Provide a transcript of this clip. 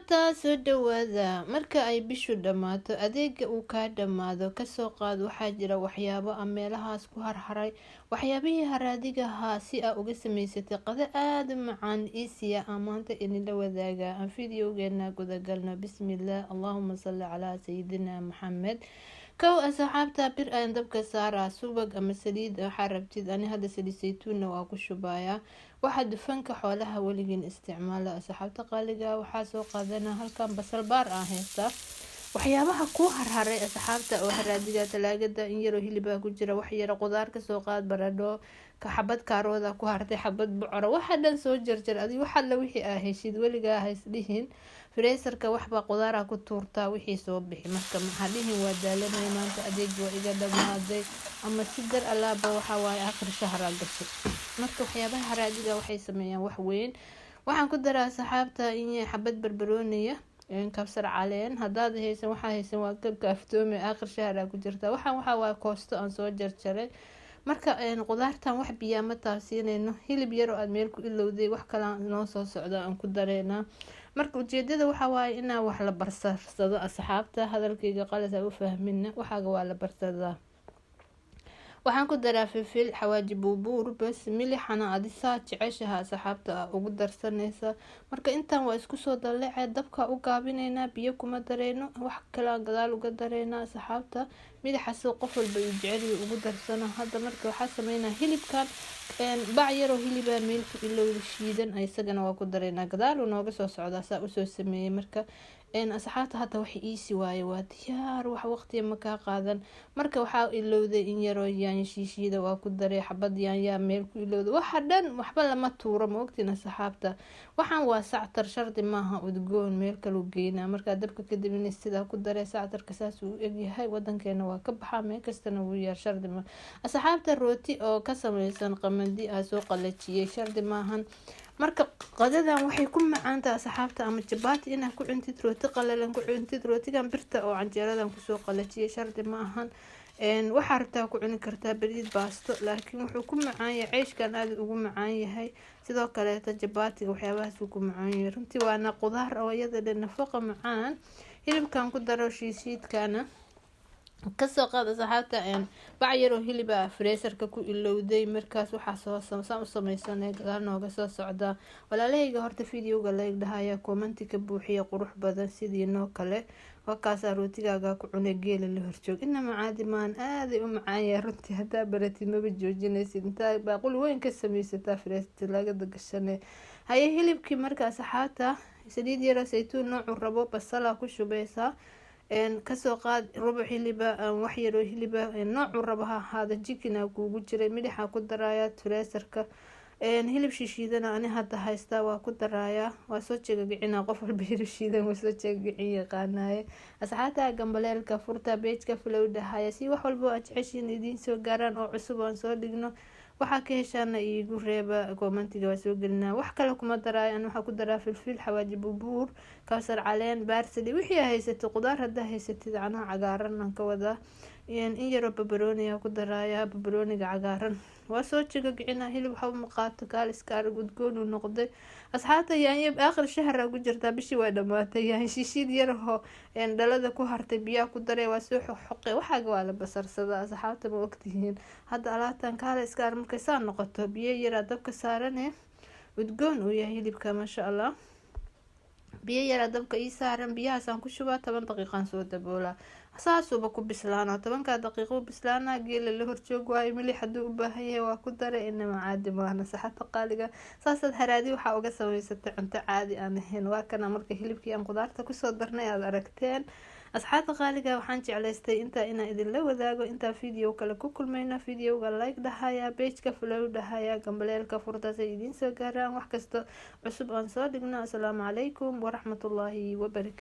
Asxaabta, soo dhawaada. Marka ay bishu dhammaato, adeega uu kaa dhammaado, kasoo qaad waxaa jira waxyaabo a meelahaas ku harharay, waxyaabihii haraadiga ahaa, si aa uga samaysatay qado aada u macaan iisiya aan maanta idinla wadaaga. Aan videogeena gudagalno. Bismillaah, allahuma salli calaa sayidina Maxamed. Kow, asxaabta, bir ayaan dabka saaraa, subag ama saliid waxaa rabtid. Ani hadda saliid saytuunna waa ku shubayaa. Waxaa dufanka xoolaha weligiin isticmaala, asxaabta qaaliga. Waxaa soo qaadana halkan basal baar aan haystaa. Waxyaabaha kuu harharay, asxaabta, oo haraadiga talaagada, in yaroo hilibaa ku jira, wax yaro qudaar kasoo qaad, baradho ka xabad, kaarooda ku hartay, xabad bocora, waxa dhan soo jarjar adi. Waxalla wixii aa heshid, weligaa haysdhihin freezerka waxbaa qudaara ku tuurtaa, wixii soo bixi. Marka maxaa dhihin? Waa daalanay maanta, adeeg waa iga dhamaaday, ama si dar alaaba waxaa waaye akhir shahraa gashay. Marka waxyaabaha haraadiga waxay sameeyaan wax weyn. Waxaan ku daraa, asxaabta, in xabad barbarooniya, kabsar caleen hadaad haysan, waxaa haysan waa ka kaaftoome. Aakhir shahraa ku jirta. Waxaan waxaa waa koosto aan soo jarjaray. Marka qudaartan wax biyaa ma taabsiinayno. Hilib yar oo aada meel ku ilowday, wax kala noo soo socda aan ku dareynaa. Marka ujeedada waxaa waaye inaa wax la barsarsado. Asxaabta, hadalkayga qalas a u fahmina, waxaaga waa la barsadaa. Waxaan ku daraa filfil, xawaaji buubuur, bas. Milixana adisaa jeceshaha, asxaabta, ugu darsanaysa. Marka intaan waa isku soo daleece, dabka u gaabinaynaa, biyo kuma dareyno, wax kalaa gadaal uga dareynaa. Asxaabta, milixa qof walba uu jeceliyo ugu darsano. Hadda marka waxaa sameynaa hilibkan, bac yaroo hilibaa meel ku ilowda shiidan, isagana waa ku dareynaa, gadaal uu nooga soo socdaa. Saa usoo sameeyey. Marka asxaabta, hadda wax iisi waaye, waa diyaar, wax waqtiya ma kaa qaadan. Marka waxaa ilowday in yaroo yaanyo shiishiida, waa ku daray. Xabad yaanyaa meel ku ilowday. Waxa dhan waxba lama tuuro, ma ogtiin, asxaabta? Waxaan waa sactar, shardi maaha udgoon, meel kaluu geynaa. Markaa dabka kadib in sidaa ku daray sactarka, saas uu egyahay. Wadankeena waa ka baxaa, meel kastana wuu yaar, shardi ma. Asxaabta, rooti oo ka sameysan qamadi ah soo qalajiyey, shardi maahan. Marka qadadan waxay ku macaantaha, asxaabta, ama jabaati inaad ku cuntid, rooti qalalan ku cuntid, rootigan birta oo canjeeradan kusoo qalajiyay, shardi ma ahan. Waxaa rabtaa ku cuni kartaa bariid, baasto, laakiin wuxuu ku macaan yahay ceyshkan, aada ugu macaan yahay. Sidoo kaleeta jabaatiga, waxyaabahaas uu ku macaan yahay runtii, waana qudaar oo iyada dhe nafaqa macaan. Hilibkan ku daro shiishiidkana. Kasoo qaad, asxaabta, bac yaroo hiliba freezerka ku ilowday. Markaas waxaa soo saan u sameysanay, gadaal nooga soo socdaa. Walaalahayga, horta videoga like dhahaya, commenti ka buuxiya qurux badan sidii noo kale. Wakaasaa rootigaaga ku cunay, geela la horjoog, inama caadi maan, aaday u macaanyahay runtii. Haddaa baratid maba joojinaysid, intaa baaquli weyn ka sameysataa freezer talaagada gashane. Haye, hilibkii marka, asxaabta, saliid yaro saytuun noocu rabo, basala ku shubeysaa. Kasoo qaad rubuc hiliba, wax yaroo hiliba noocuu rabo ha ahaada, jikina kuugu jiray, milixa ku darayaa freezerka. Hilib shishiidana ani hadda haystaa, waa ku darayaa, waa soo jegagicina. Qof walba hilib shiidan waa soo jegagicin yaqaanaye. Asxaabta, gambaleelka furta, pageka follow dhahaya, si wax walba aad jeceshiin idiin soo gaaraan oo cusub aan soo dhigno. Waxaa ka heshaana iigu reeba commentiga, waa soo gelinaa. Wax kale kuma daraayo an, waxaa ku daraa filfil, xawaaji bubuur, kabsar caleen, parsley, wixii haysatid qudaar. Haddaa haysatid canaha cagaaran aan ka wadaa, in yaroo babarooniya ku daraaya, babarooniga cagaaran. Waa soo jegagicina. Hilib waxba ma qaato, kaaliska arag, udgoon uu noqday. Asxaabta, yaanyo aakhir shahra ku jirtaa, bishii waa dhamaatay. Yaanyo shishiid yarahoo dhalada ku hartay, biyaha ku daray, waa soo xoqoqe. Waxaaga waa la basarsadaa, asxaabta, ma ogtihiin? Hadda alaabtan kaaliska arag, markay saa noqoto, biyo yaraa dabka saarane, udgoon uu yahay hilibka, maasha Allah. Biyo yaraa dabka ii saaran, biyahaasaan ku shubaa, 10 daqiiqaan soo daboolaa, saasuuba ku bislaanaa. 10-kaa daqiiqo u bislaanaa, geela la horjoog waayo. Milix hadduu u baahan yahay waa ku daray. Inama caadi maahna, saxata qaaliga. Saasaad haraadi waxaa uga samaysatay cunto caadi aan ahayn. Waa kana marka hilibkii aan qudaarta kusoo darnay aada aragteen. Asxaabta qaaliga, waxaan jeclaystay intaa inaan idinla wadaago. Intaa video kale ku kulmayna, videoga like dhahaya, pageka follow dhahaya, gambaleelka furtaas ay idiin soo gaaraan wax kasta cusub aan soo dhigno. Asalaamu calaykum waraxmatullaahi wabarakatu.